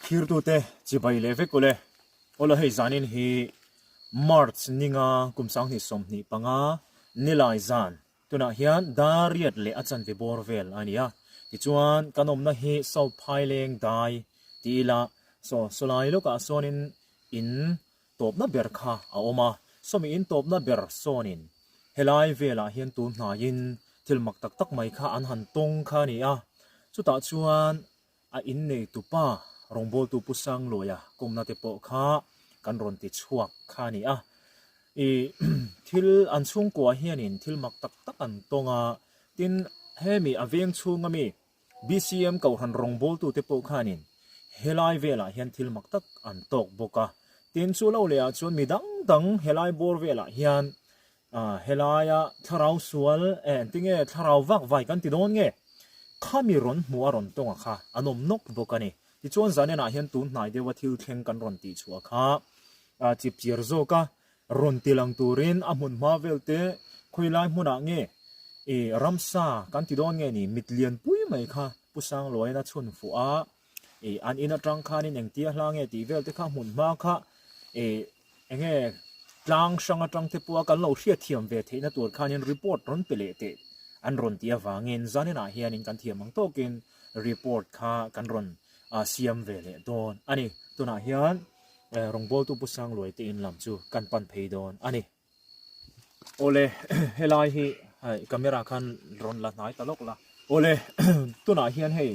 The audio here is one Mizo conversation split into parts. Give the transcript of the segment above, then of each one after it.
Thirtute chibai leh vek ule. Awla hei zanin hi March ninga kum 2025 nilai zan tunah hian Dariat leh a chanve bawr vel a ni a. Tichuan kan awmna hi South Phaileng dai ti ila saw sawlai lawkah sawnin in tawpna ber kha a awm a, sawmi in tawpna ber sawnin helai velah hian tun hnaiin thil mak tak tak mai kha an han tawng kha a ni a, chutah chuan a inneitupa rawngbawltu Pu Sangluaia kawmna te pawh kha kan rawn ti chhuak kha a ni a, ih thil an chhungkua hianin thil mak tak tak an tawng a, tin hemi a veng chhunga mi BCM Kohhran rawngbawltute pawh khanin helai velah hian thil mak tak an tawk bawk a. Tin, chu lo lehah chuan mi dang dang helai bawr velah hian helaia thlarau sual eh engtinge thlarau vak vai kan ti dawn nge? Khami rawn hmuh a rawn tawnga kha an awm nawk bawk a ni. Tichuan zanenah hian tun hnai deuha thil thleng kan rawn tih chhuah kha chipchiar zawk a. Rawn ti lang turin a hmun hma vel te khawi lai hmunah nge i ramsa kan ti dawn nge ni mit lian pui mai kha Pu Sangluaiin a chhun fuh a, i an in atang khanin engtia hla nge tih vel te kha hmun hma kha i enge tlang hrang atang te pawha kan lo hriatthiam ve theihna tur khanin report rawn pe leh teh an rawn tih avangin zaninah hianin kan thiam ang tawkin report kha kan rawn siam ve leh dawn a ni. Tunah hian Rawngbawltu Pu Sangluai te in lam chu kan pan phei dawn a ni. Awle helai hi hei camera khan rawn la hnai ta lawk la. Awle tunah hian hei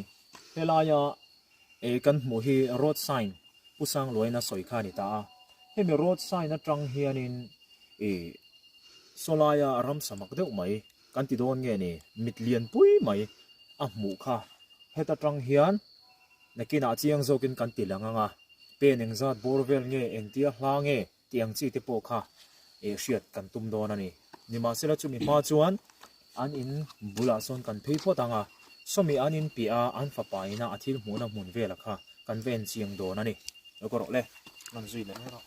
helaia eh kan hmuh hi road sign Pu Sangluaiin a sawi kha a ni ta a. Hemi road sign atang hianin ih sawlaia ramsa mak deuh mai kan ti dawn nge ni mit lian pui mai a hmuh kha heta tang hian Nakinah chiang zawkin kan ti lang ang a, pen engzat bawr vel nge, engtia hla nge tih ang chi te pawh kha eh hriat kan tum dawn a ni. Nimahsela chumi hma chuan an in bulah sawn kan phei phawt ang a, sawmi an in piah a an fapa ina a thil hmuhna hmun vela kha kan va en chiang dawn a ni. Lo ka rawh le, rawn zui leh mai rawh.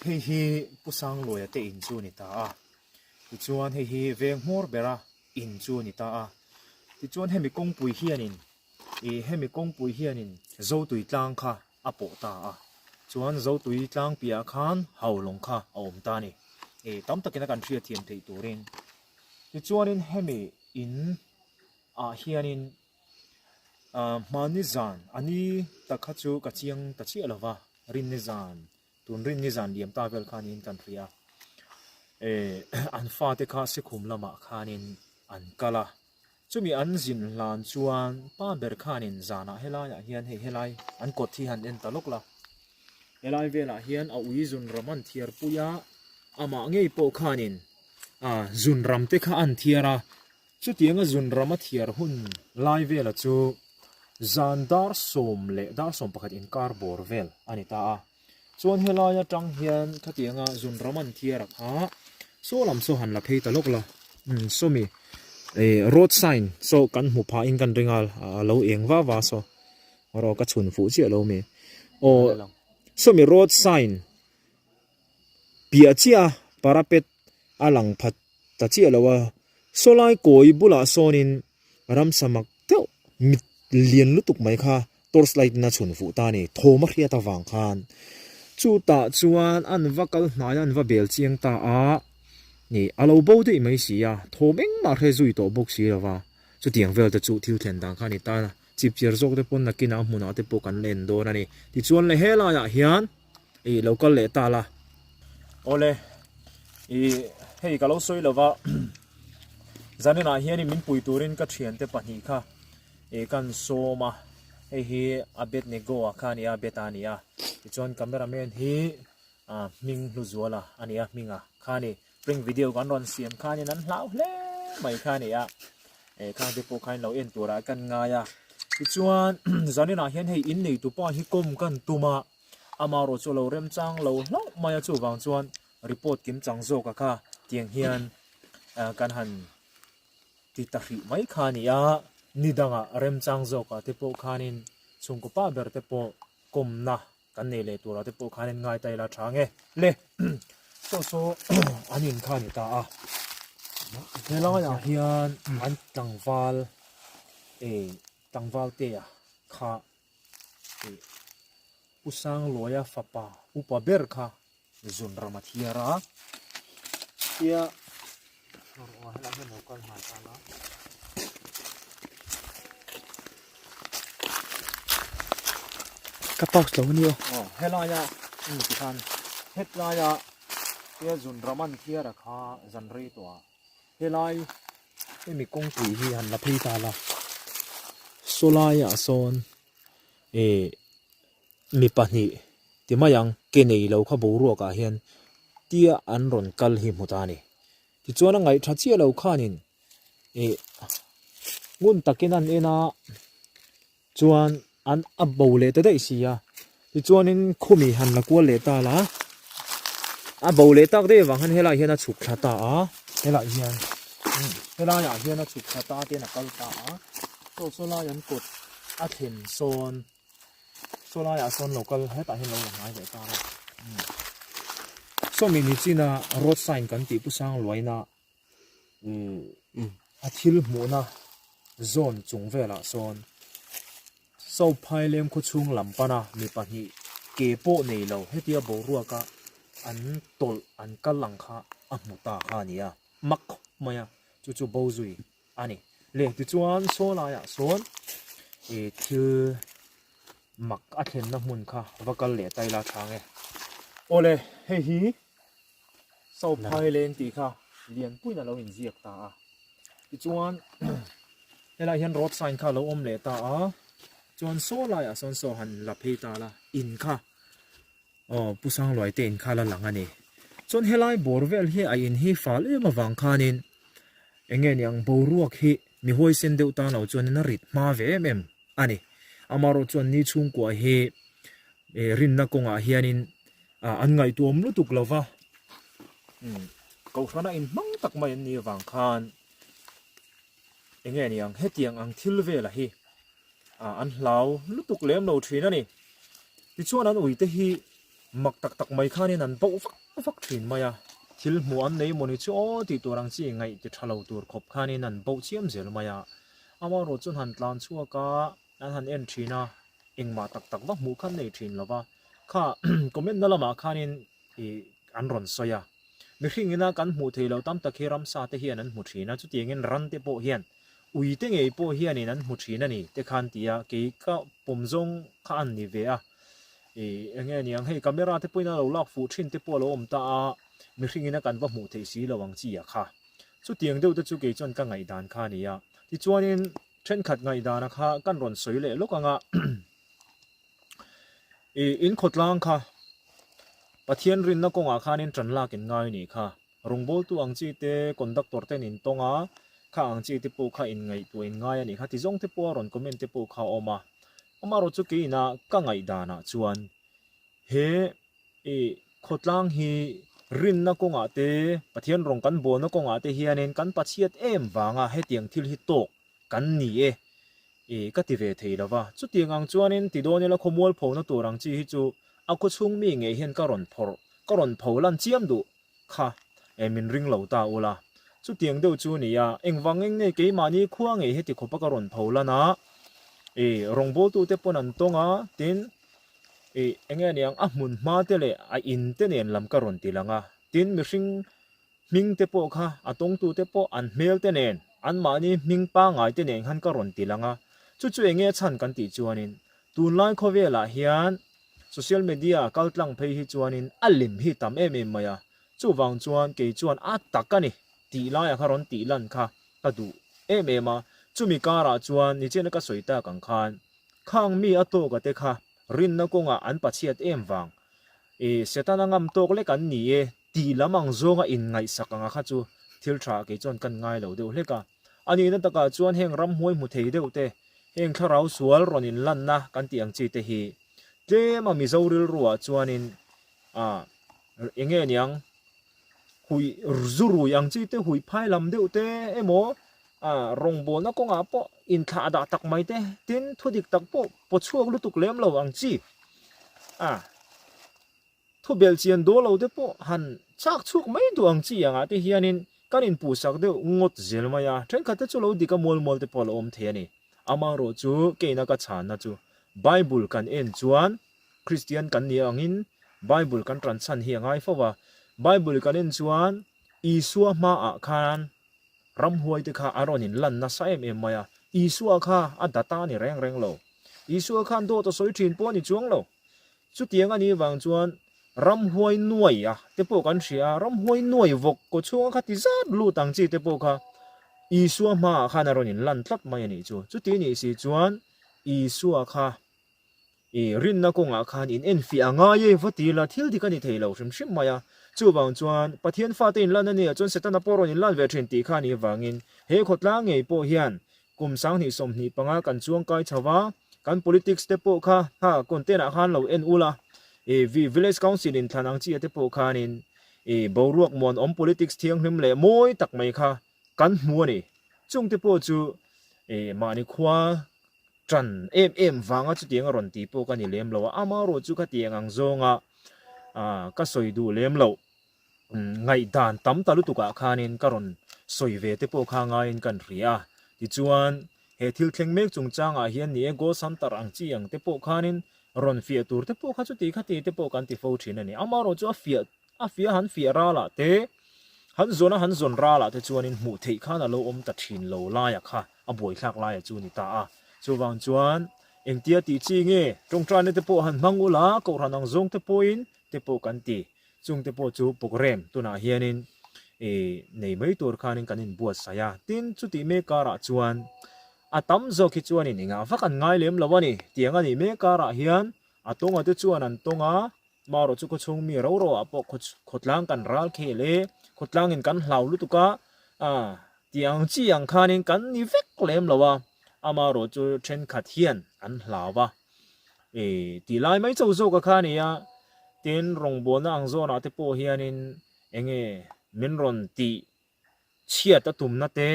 Hei hi Pu Sangluaia te in chu a ni ta a. Tichuan hei hi veng hmawr bera in chu a ni ta a. Tichuan hemi kawngpui hianin ih hemi kawngpui hianin Zotui tlang kha a pawh ta a. Chuan Zotui tlang piahah khan Haulawng kha a awm ta a ni. Ih tam takin a kan hriatthiam theih turin. Tichuanin hemi in ah hianin ah hmani zan a ni tak kha chu ka chiang ta chiah lova rinni zan Tun rin ni zan liam ta vel khanin kan hria eh an fate kha Sikhum lamah khanin an kal a, chumi an zin hlan chuan pa ber khanin zanah helaiah hian hei helai an kawt hi han en ta lawk la, helai velah hian a ui zun ram an thiar pui a, amah ngei pawh khanin ah zun ram te kha an thiar a, chutianga zun ram a thiar hun lai vela chu zan dar sawm leh dar 11 inkar bawr vel a ni ta a. Chuan helai atang hian khatianga zun ram an thiar a kha saw lam saw han la phei ta lawk la umm sawmi eh road sign saw kan hmu phah in kan ring a a lo eng va va saw erawh ka chhun fuh chiah lo mi aw sawmi road sign piah chiah a parapet a lang phat ta chiah lo a saw lai kawi bulah sawnin Ramsa mak deuh mit lian lutuk mai kha torch light in a chhun fuh ta a ni, thawm a hriat avang khan. Chutah chuan an va kal hnai a, an va bel chiang ta a, ni a lo bo daih mai si a, thawm engmah hre zui tawh bawk si lo va, chutiang vel te chu thil thlen dan kha a ni ta a, chipchiar zawk te pawn nakinah hmunah te pawh kan la en dawn a ni. Tichuan le helaiah hian ih lo kal leh ta la. Awle, ih hei ka lo sawi lo va, zaninah hianin min pui turin ka thiante pahnih kha ih kan sawm a, hei hi Abednego a kha a ni a, Abed-a a ni a, tichuan camera man hi ah hming Hluzuala a ni a, hminga kha a ni. Prank video kan rawn siam khanin an hlau hle mai kha a ni a, eh khang te pawh khain lo en turah kan ngai a, tichuan zaninah hian hei innei tupa hi kawm kan tum a, amaherawh chu a lo remchang lo hlauh mai a chuvang chuan report kim chang zawk a kha tiang hian ah kan han ti ta hrih mai kha a ni a, ni dangah remchang zawkah te pawh khanin chhungkaw pa ber te pawh kawmna Kan nei leh turah te pawh khan in ngai ta ila tha nge le saw saw an in kha a ni ta a. Helaiah hian an tlangval eh tlangval te a kha eh Pu Sangluaia fapa upa ber kha zun ram a thiar a tia Ka pause lo ania. Aw helaia um tikhan hetlaia tia zun ram an thiar a kha zan rei tawh a helai hemi kawngpui hi han la phei ta la saw laiah sawn eh mi pahnih ti mai ang ke nei lo kha boruak ah hian tia an rawn kal hi hmu ta a ni tichuan a ngaih tha chiah lo khanin ih ngun takin an en a chuan an a bo leh ta daih si a tichuanin khumi han la kual leh ta la a bo leh tak daih avang hian helaiah hian a chhuk thla ta a helaiah hian helaiah hian a chhuk thla ta a tihian a kal ta a saw saw lai an kawt a thlen sawn Saw laiah sawn lo kal hetah hian lo la hnai leh ta a sawmi ni china road sign kan tih pu sang luaina a thil hmuhna zawn chung velah sawn Sophai lem khawchhung lam pana mi pahnih ke pawh nei lo hetia boruaka an tawlh an kal ang kha a hmu ta kha a ni a mak khawp mai a chu chu bo zui a ni. Le tichuan saw laiah sawn ih thil mak a thlenna hmun kha va kal leh ta ila thlang e. Awle hei hi Sophai leng tih kha lianpuiin a lo inziak ta a. Tichuan helaiah hian road sign kha a lo awm leh ta a. Chuan saw laiah sawn saw han la phei ta la in kha Aw Pu Sangluai te in kha la lang a ni. Chuan helai bawr vel hi a in hi fal em avang khanin eng nge niang boruak hi mi huaisen deuh tan lo chuanin a rit hma ve em em a ni. Amaherawh chuan ni chhungkua hi rinna kawngah hianin an ngaihtuam lutuk lo va, kohhrana inhmang tak mai an nih avang khan eng nge niang hetiang ang thil velah hi an hlau lutuk lem lo thin a ni. Tichuan an uite hi mak tak tak mai khanin an bauh vak vak thin mai a, thil hmuh an nei mawni chu aw tih tur ang chi ngaih ti tha lo tur khawp khanin an bauh chiam zel mai a. Amaherawh chuan han tlan chhuak a, an han en thin a, engmah tak tak va hmuh kha an nei thin lo va, kha comment na lamah khanin ih an rawn sawi a. Mihring ina kan hmuh theih loh tam tak hi ramsa te hian an hmu thin a, chutiangin ran te pawh hian ui te ngei pawh hianin an hmu thin a ni te khan ti a, kei ka pawm zawng kha an ni ve a. Ih eng nge niang hei camera te pawhin a lo lak fuh thin te pawh a lo awm ta a, mihring ina kan va hmuh theih si lo ang chi a kha. Chutiang deuh te chu kei chuan ka ngaihdan kha a ni a. Tichuanin thenkhat ngaihdana kha kan rawn sawi leh lawk ang a. Ih in khawtlang kha Pathian rinna kawngah khanin tan lak in ngai nih kha. Rawngbawltu ang chi te conductor ten in tawng a, kha ang chi te pawh kha in ngaihtuah in ngai a nih kha ti zawng te pawh a rawn comment te pawh kha a awm a. Amaherawh chu keiin a ka ngaihdanah chuan he ih khawtlang hi rinna kawngah te Pathian rawng kan bawlna kawngah te hianin kan pachhiat em vanga hetiang thil hi tawk kan ni e ih ka ti ve thei lo va. Chutiang ang chuanin ti dawn ila khawmual phona tur ang chi hi chu a khawchhung mi ngei hian ka rawn phawrh, ka rawn pho lan chiam duh kha e min ring lo ta ula. Chutiang deuh chu ni a, engvang eng nge keimahni khua ngei heti khawpa ka rawn pho lan a, ih rawngbawltute pawn an tawng a, tin ih eng nge niang a hmun hma te leh a in te nen lam ka rawn ti lang a, tin mihring Hming te pawh kha a tawngtute pawh an hmel te nen, anmahni hming pangngai te nen khan ka rawn ti lang a. Chu chu enge chhan kan tih chuanin, tunlai khawvelah hian social media kaltlang phei hi chuanin a lim hi tam em em mai a. Chuvang chuan kei chuan a tak a ni tih laiah kha rawn tih lan kha ka duh em em a. Chumi karah chuan nichina ka sawi tak ang khan khang mi a tawka te kha rinna kawngah an pachhiat em vang I Setana ngam tawk lek an ni e tih lam ang zawnga inngaihsak anga kha chu thil tha kei chuan kan ngai lo deuh hlek a. A nihna takah chuan heng ramhuai hmu thei deuh te, heng thlarau sual rawn inlanna kan tih ang chi te hi tlem a Mizo rilruah chuanin a eng nge niang hui zu rui ang chi te hui phai lam deuh te emaw a rawngbawlna kawngah pawh inthlah dah tak mai te tin thu dik tak pawh paw chhuak lutuk lem lo ang chi a thu bel chian dawl lo te pawh han chak chhuak mai duh ang chi angah te hianin. Kan inpuhsak deuh ngawt zel mai a, thenkhat te chu lo dik a mual mual te pawh a lo awm thei a ni. Amaherawh chu keina ka chhanna chu Bible kan en chuan Kristian kan nih angin Bible kan tan chhan hi a ngai fo va. Bible kan en chuan Isua hmaah khan ramhuai te kha a rawn inlan nasa em em mai a, Isua kha a data a ni reng reng lo. Isua khan dawt a sawi thin pawh a ni chuang lo. Chutiang a nih vang chuan ramhuai nuai a te pawh kan hria a, ramhuai nuai vawk kaw chhunga kha ti zat lut ang chi te pawh kha Isua hmaah khan a rawn inlan tlat mai a nih chu. Chuti nih si chuan Isua kha i rinna kawngah khan in enfiah a ngai e va ti la, thil dik a ni thei lo hrim hrim mai a. Chuvang chuan Pathian fate inlan a nia chuan Setana pawh rawn inlan ve thin tih kha a nih vangin he khawtlang ngei pawh hian Kum 2025 kan chuang kai chho va, kan politics te pawh kha ha content ah khan lo en ula, i village council in thlan ang chi ah te pawh khanin i boruak muanawm politics thianghlim leh mawi tak mai kha kan hmu a ni. Chung te pawh chu i mahni khua tan em em vanga chutiang a rawn tih pawh ka ni lem lo a, amaherawh chu khatiang ang zawnga ka sawi duh lem loh. Ngaihdan tam ta lutukah khanin ka rawn sawi ve te pawh kha ngaiin kan hria a. Tichuan, he thil thleng mek chungchangah hian ni e, Ghost Hunter ang chi ang te pawh khanin rawn fiah tur te pawh kha chuti khati te pawh kan ti fo thin a ni. Amaherawh chu a fiah a fiah han fiah ralah te, han zawn a han zawn ralah te chuanin hmuh theih khan a lo awm ta thin lo laia kha a buaithlak laia chu ni ta a. Chuvang chuan engtia tih chi nge tawngtaina te pawh han hmang ula, kohhran ang zawng te pawhin te pawh kan ti. Chungte pawh chu programme tunah hianin ih nei mai tur khanin kan inbuatsaih a, tin chutih mek karah chuan a tam zawk hi chuanin engah vak an ngai lem lo a ni. Tiang a nih mek karah hian a tawnga te chuan an tawng a, marawh chu khawchhung mi ro ro ah pawh khawtlang kan ral khel e, khawtlangin kan hlau lutuk a, ah tiang chi ang khanin kan ni vek lem lo a, amarawh chu thenkhat hian an hlau a. Ih tih lai mai chauh zawk a kha a ni a, tin rawngbawlna ang zawnah te pawh hianin eng nge min rawn tih chhiat a tumna te,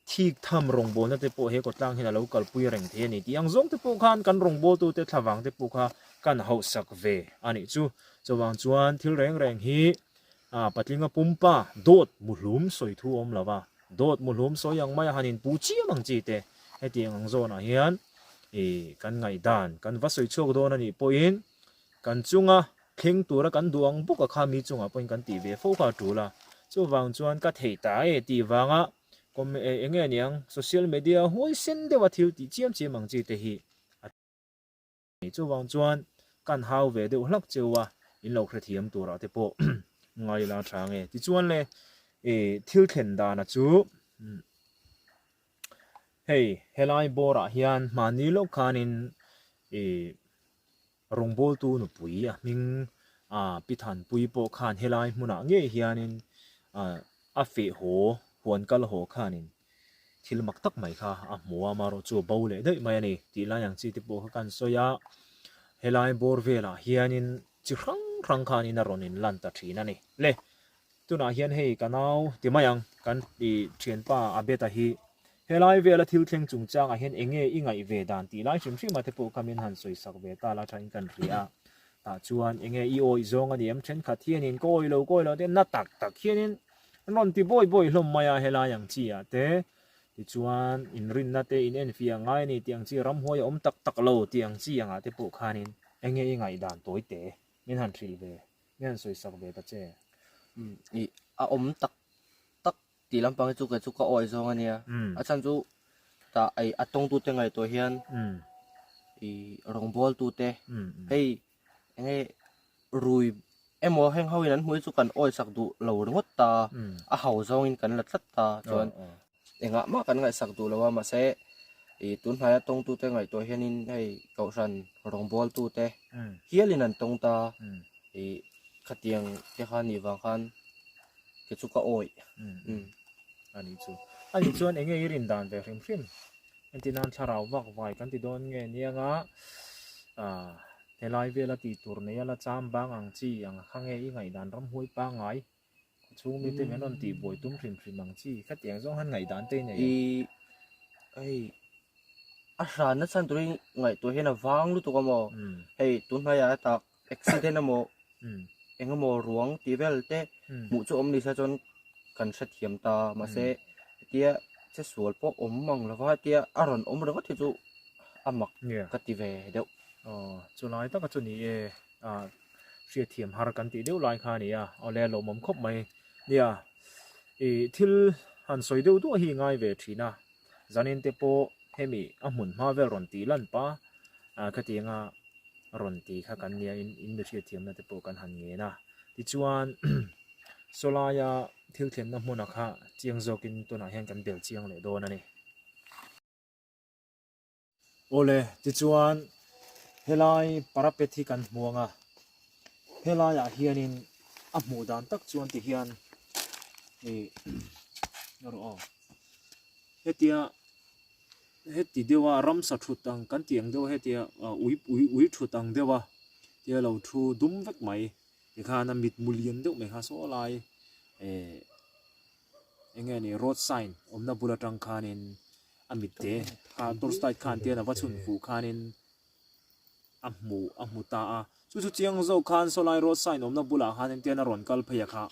thik tham rawngbawlna te pawh he kawtlang hian a lo kalpui reng thei a ni tih ang zawng te pawh khan kan rawngbawltute thlavang te pawh kha kan hauhsak ve a nih chu. Chuvang chuan thil reng reng hi ah patlinga pumpa dawt muhlum sawi thu awm lo va, dawt muhlum sawi ang mai a han inpu chiam ang chi te hetiang ang zawnah hian ih kan ngaihdan kan va sawi chhuak dawn a nih pawhin kan chunga thleng tura kan duh ang bawk a kha mi chungah pawhin kan tih ve fo kha a tul a, chuvang chuan ka theih ta e tih vanga eng nge niang social media huaisen deuha thil tih chiam chiam ang chi te hi a Chuvang chuan kan hau ve deuh hlak cheu a, in lo hrethiam turah te pawh ngai la tha nge. Tichuan le thil thlen dana chu hei helai bawrah hian hmanni lawk khanin rawngbawltu nupui a hming Pi Thanpuii pawh khan helai hmunah ngei hianin a feh haw huan kal haw khanin Thil mak tak mai kha a hmu a, amaherawh chu a bo leh daih mai a ni tih lai ang chi te pawh kha kan sawi a, helai bawr velah hianin chi hrang hrang khanin a rawn inlan ta thin a ni. Le, tunah hian hei ka nau ti mai ang, kan ih thianpa Abeta hi helai vela thil thleng chungchangah hian eng nge i ngaih ve dan tih lai hrim hrim a te pawh kha min han sawi sak ve ta la thain kan hria a, tah chuan eng nge i awih zawng a ni em thenkhat hianin ka awih lo ka awih lo te na tak tak hianin An rawn ti bawi bawi hlawm mai a helai ang chi ah te tichuan inrinna te in enfiah ngai a ni tih ang chi ramhuai a awm tak tak lo tih ang chi angah te pawh khanin eng nge i ngaihdan tawi te min han hrilh ve min han sawisak ve ta che. Umm ih a awm tak tak tih lampang hi chu kei chu ka awi zawng a nia a chhan chu tah ei a tawngtute ngaihtuah hian ih rawngbawltute hei eng nge rui emaw heng ho in an hmuh hi chu kan awi sak duh lo ringawt ta a ho zawng in kan la tlat ta chuan engah mah kan ngaihsak duh lo a mahse ih tun hnaia tawng tu te ngaihtuah hian in hei kohhran rawngbawl tu te hial in an tawng ta ih khatiang te kha nih vang khan ke chu ka awi ani chu ani chuan enge i rin dan ve hrim hrim Entir nan thlarau vak vai kan ti dawn nge nianga ah helai vela tih tur nei a la cham bang ang chi ang kha nge i ngaihdan ramhuai pangngai khawchhung mite min rawn tih buai tum hrim hrim ang chi khatiang zawng han ngaihdan te i nei em? I hei a hranna chhan turin ngaihtuah hian a vang lutuk a maw hei tunhnaiah tak accident emaw engemaw ruang tih vel te hmuh chu awm ni se chuan. kan hrethiam ta mahse hetia che sual pawh awm ang lova hetia a rawn awm ringawt hi chu a mak ka ti ve deuh. Aw chulai taka chu ni e ah hriatthiam har kan tih deuh lai kha a ni a awle a lawmawm khawp mai nia ih thil han sawi deuh duah hi i ngai ve thin a zanin te pawh hemi a hmun hma vel rawn tih lan pa ah khatianga rawn ti kha kan nia in in mi hriatthiamna te pawh kan han ngen a tichuan sawlaia thil thlenna hmuna kha chiang zawkin tunah hian kan bel chiang leh dawn a ni. Awle tichuan helai parapet hi kan hmu ang a helaiah hianin a hmuh dan tak chuan ti hian ih rawh aw hetia heti deuha ramsa thut ang kan tih ang deuh hetia ui ui ui thut ang deuha tia lo thu dum vek mai tikhan a mitmu lian deuh mai kha saw lai eh eng nge ni road sign awmna bul atang khanin a mit te kha torch light khan tian a va chhun fuh khanin a hmu a hmu ta a chu chu chiang zawk khan saw lai road sign awmna bulah khan tian a rawn kal phei a kha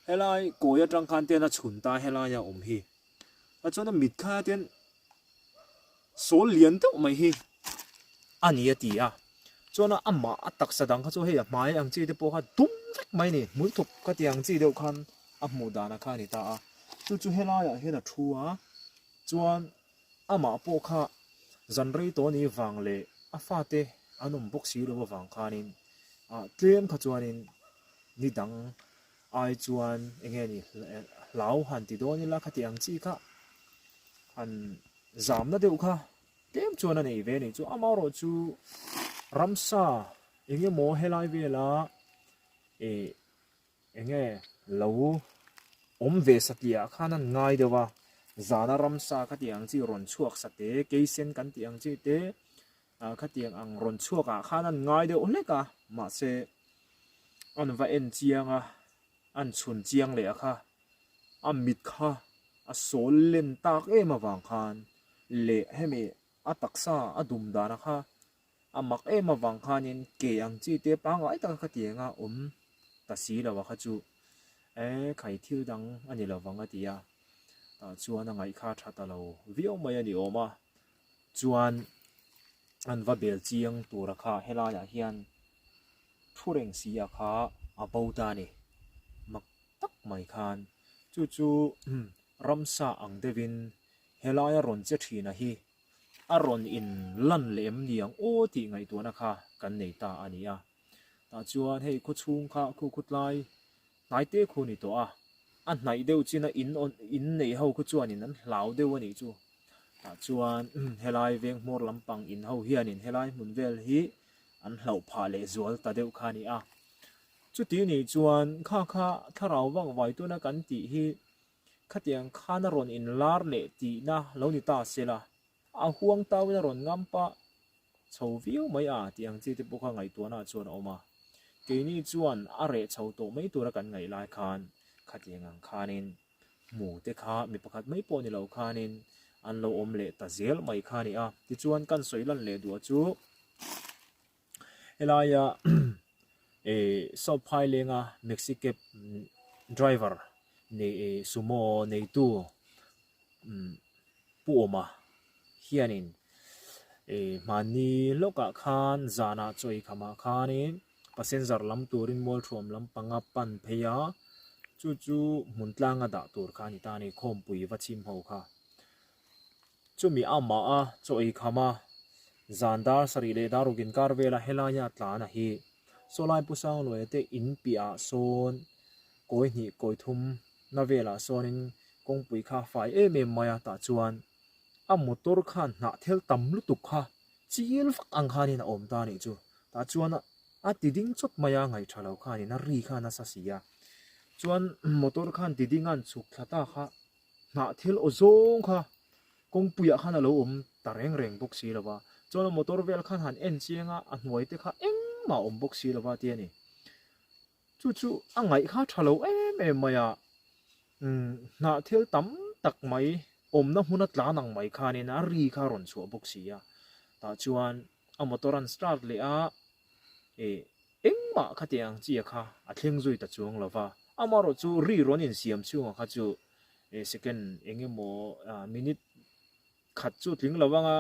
helai kawi atang khan tian a chhun ta helai a awm hi. A chuan a mit kha tian sawl lian deuh mai hi a ni a ti a chuan a amah a taksa dang kha chu hei a hmai ang chi te pawh kha dum vek mai a ni hmul thawk ka ti ang chi deuh khan a hmuh dan a kha a ni ta a chu chu helaiah hian a thu a chuan amah pawh kha zan rei tawh a nih vang leh a fate an awm bawk si lo avang khanin ah tlem kha chuanin ni dang ai chuan eng nge ni hlau han ti dawn ila khati ang chi kha han zamna deuh kha tlem chuan a nei ve a nih chu amaherawh chu ramsa eng emaw helai vela ih eng nge lo awm ve satliah khan an ngai deuh a zana ramsa khati ang chi rawn chhuak sa te keisen kan tih ang chi te ah khatiang ang rawn chhuak ah khan an ngai deuh hlek a mahse an va en chiang a an chhun chiang leh a kha a mit kha a sawl len tak em avang khan leh hemi a taksa a dum dan a kha a mak em avang khanin ke ang chi te pangngai taka khatiang a awm ta si lo a kha chu eh khai thil dang a ni lovang a ti a tah chuan a ngaih kha tha ta lo viau mai a ni awm a. Chuan an va bel chiang tura kha helaiah hian thu reng si a kha a bo ta a ni. Mak tak mai khan chu chu ramsa ang deuhin helaia rawn che thina hi a rawn in lan leh em ni ang aw tih ngaihtuahna kha kan nei ta a ni a. Tah chuan hei khawchhung kha khu khutlai hnai te khu ni tawh a, a hnaih deuh chin a in in neih ho khu chuanin an hlau deuh a nih chu. Tah chuan helai veng hmawr lampang in ho hianin helai hmun vel hi an hlauh phah leh zual ta deuh kha a ni a. Chuti nih chuan kha kha thlarau vak vai tuna kan tih hi khatiang khan a rawn inlar leh tihna lo ni ta se la, A huang tauin a rawn ngam pah chho viau mai a tih ang chi te pawh kha ngaihtuahna ah chuan a awm a. Keini chuan a reh chho tawh mai tura kan ngaih lai khan khatiang ang khanin hmu te kha mi pakhat mai pawh ni lo khanin an lo awm leh ta zel mai kha a ni a. Tichuan kan sawi lan leh duah chu helaia eh South Phailenga Maxi Cab driver nei sumo neitu umm Pu Awma hianin ih hmanni lawkah khan zanah chaw ei khamah khanin passenger lam turin Mualthuam lampanga pan phei a, chu chu hmun tlanga dah tur kha a ni ta a ni, khawmpui va chhim ho kha. Chumi amah a chaw ei khama zan dar sarih leh dar ruk inkar vela helaia tlana hi sawlai Pu Sangluaia te in piahah sawn kawi hnih kawi thum na velah sawnin kawngpui kha a fai em em mai a tah chuan a motor khan hnah thel tam lutuk kha chil vak ang khanin a awm ta a nih chu tah chuan a ti ding chawt mai a ngaih tha lo khanin a ri kha nasa si a chuan motor khan ti ding a an chhuk thla ta kha hnah thel aw zawng kha kawngpuiah khan a lo awm ta reng reng bawk si lo va chuan a motor vel khan han en chiang a a hnuai te kha engmah a awm bawk si lo va tia ni. Chu chu a ngaih kha tha lo em em mai a, umm hnah thil tam tak mai awmna hmun a tlan ang mai khanin a ri kha a rawn chhuah bawk si a, tah chuan a motor an start leh a, ih engmah khatiang ang chi a kha a thleng zui ta chuang lo va. Amaherawh chu ri rawn insiam chhungah kha chu second eng emaw minute khat chu tling lo anga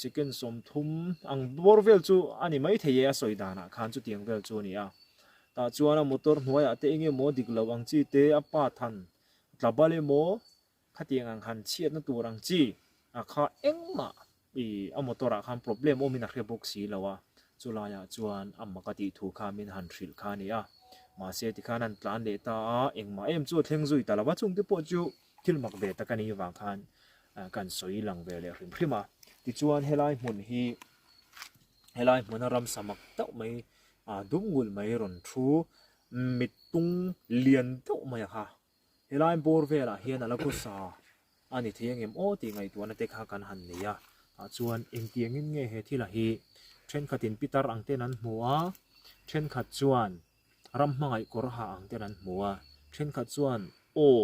second 30 ang bawr vel chu a ni mai thei e a sawi danah khan chutiang vel chu a ni a. Tah chuan a motor hnuaiah te eng emaw dik lo ang chi te a pa than tla bal emaw Khatiang ang han chhiatna tur ang chi a kha engmah i a motor ah khan problem awmin a hre bawk si lo a, chulaiah chuan a mak a tih thu kha min han hrilh kha a ni a. Mahse tikhan an tlan leh ta a, engmah em chu a thleng zui ta lo a, chungte pawh chu thil mak ve tak a nih vang khan kan sawi lang ve leh hrim hrim a. Tichuan helai hmun hi helai hmuna ramsa mak deuh mai dum ngulh mai rawn thu mittung lian deuh mai a kha. Helai bawr velah hian a la khawsa a ni thei angem aw tih ngaihtuahna te kha kan han nei a, tah chuan engtiangin nge he thila hi thenkhatin pitar ang ten an hmu a, thenkhat chuan ram hmangaih kawr ha ang ten an hmu a, thenkhat chuan aw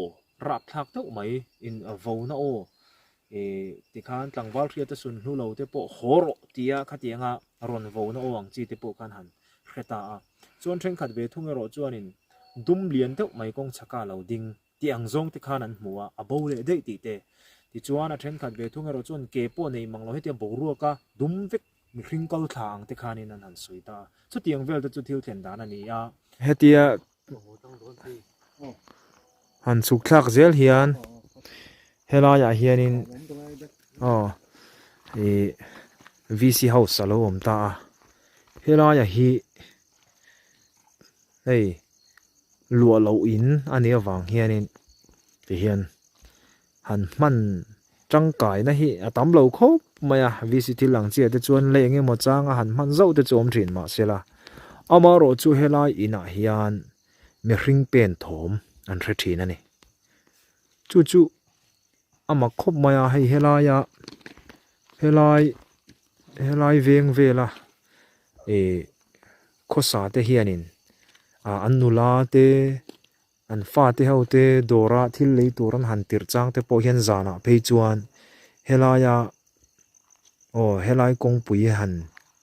rapthlak deuh mai in vona aw ih tikhan tlangval hriata sun hlu lo te pawh haw rawh tia khatianga rawn vona aw ang chi te pawh khan han hre ta a. Chuan thenkhat ve thung erawh chuanin dum lian deuh mai kawng chhaka lo ding tih ang zawng te khan an hmu a, a bo leh daih tih te. Tichuan a thenkhat ve thung erawh chuan ke pawh nei mang lo hetiang boruaka dum vek mihring kal thla ang te khanin an han sawi ta a. Chutiang vel te chu thil thlen dan a ni a. Hetia han chhuk thlak zel hian helaiah hianin aw ih VC house a lo awm ta a helaiah hi hei luah loh in a nih avang hianin tihian han hman tangkaina hi a tam lo khawp mai a VC thil ang chiah te chuan lei eng emaw changa han hman zauh te chu awm thin mahsela amaherawh chu helai inah hian mihring pen thawm an hre thin a ni chu chu a mak khawp mai a hei helaia helai helai veng vela ih khawsa te hianin ah an nula te. An fate ho te dawra thil lei tur an han tirh chang te pawh hian zanah phei chuan helaia aw helai kawngpui han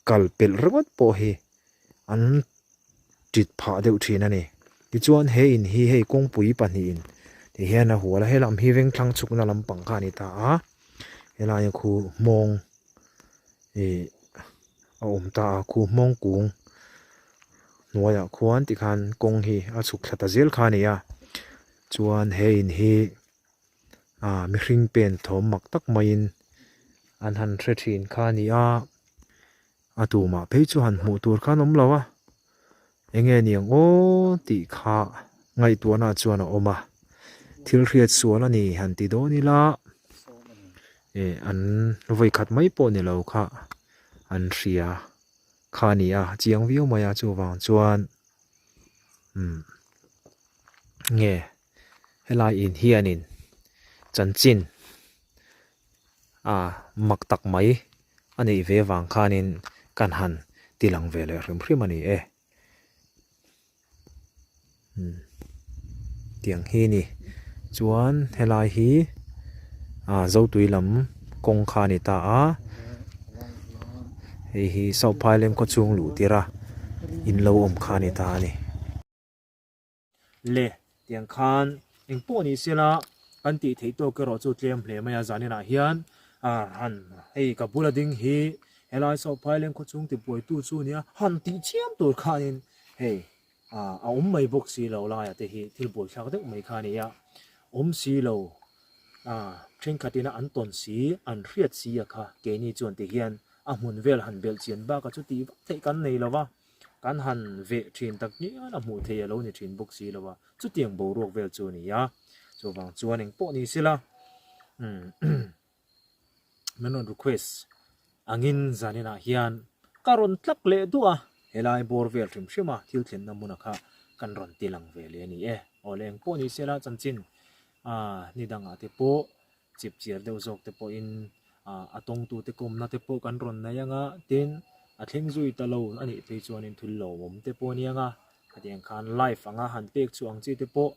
kal pelh ringawt pawh hi an tit phah deuh thin a ni. Tichuan he in hi hei kawngpui pahnihin ti hian a hual a, helam hi vengthlang chhukna lampang kha a ni ta a, helaia khu hmawng ih a awm ta a, khu hmawng kung. Hnuaiah khuan tikhan kawng hi a chhuk thla ta zel kha a ni a chuan he in hi ah mihring pen thawm mak tak maiin an han hre thin kha a ni a a tumah phei chu han hmuh tur khan awm lo a enge niang aw tih kha ngaihtuahna chuan a awm a thil hriat sual a ni han ti dawn ila eh an vawikhat mai pawh ni lo kha an hria. Kha a ni a, chiang viau mai a chuvang chuan umm nge helai in hianin chanchin a mak tak mai a neih ve vang khanin kan han ti lang ve leh hrim hrim a ni e umm tiang hi a ni chuan helai hi ah zotui lam kawng kha a ni ta a hei hi south phaileng khaw chhung luh tir a in lo awm kha a ni ta a ni. Le tiang khan engpawh ni sela kan tih theih tawk erawh chu tlem hle mai a zaninah hian ah han hei ka bula ding hi helai south phaileng khaw chhung tibuaitu chu a nia han tih chiam tur khanin hei ah a awm mai bawk si lo laiah te hi thil buaithlak deuh mai kha a ni a awm si lo ah thenkhat ina an tawn si an hriat si a kha keini chuan ti hian a hmun vel han belh chian bakah chu tih vak theih kan nei lo va kan han veh thin tak ngial a hmuh theih a lo ni thin bawk si lo va chutiang boruak vel chu a ni a chuvang chuan engpawh ni sela umm min rawn request angin zaninah hian ka rawn tlak leh duah a helai bawr vel hrim hrim a thil thlenna hmuna kha kan rawn ti lang ve leh a ni e aw le engpawh ni sela chanchin ah ni dangah te pawh chip chiar deuh zawk te pawhin ah a tawngtute kawmna te pawh kan rawn nei anga tin a thleng zui ta lo a nih phei chuanin thil lawmawm te pawh a ni anga khatiang khan live anga han pek chu ang chi te pawh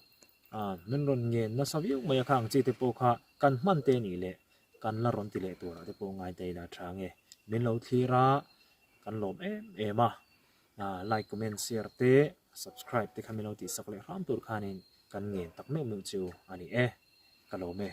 Ah, min rawn ngen nasa viau mai a kha ang chi te pawh kha kan hman te nih leh kan la rawn ti leh turah te pawh ngai ta ila tha nge. Min lo thlir a, kan lawm em em a. Ah, like, comment, share te. Subscribe te kha min lo tihsak leh hram tur khanin kan ngen tak meuh meuh chu a ni e. Ka lawm e.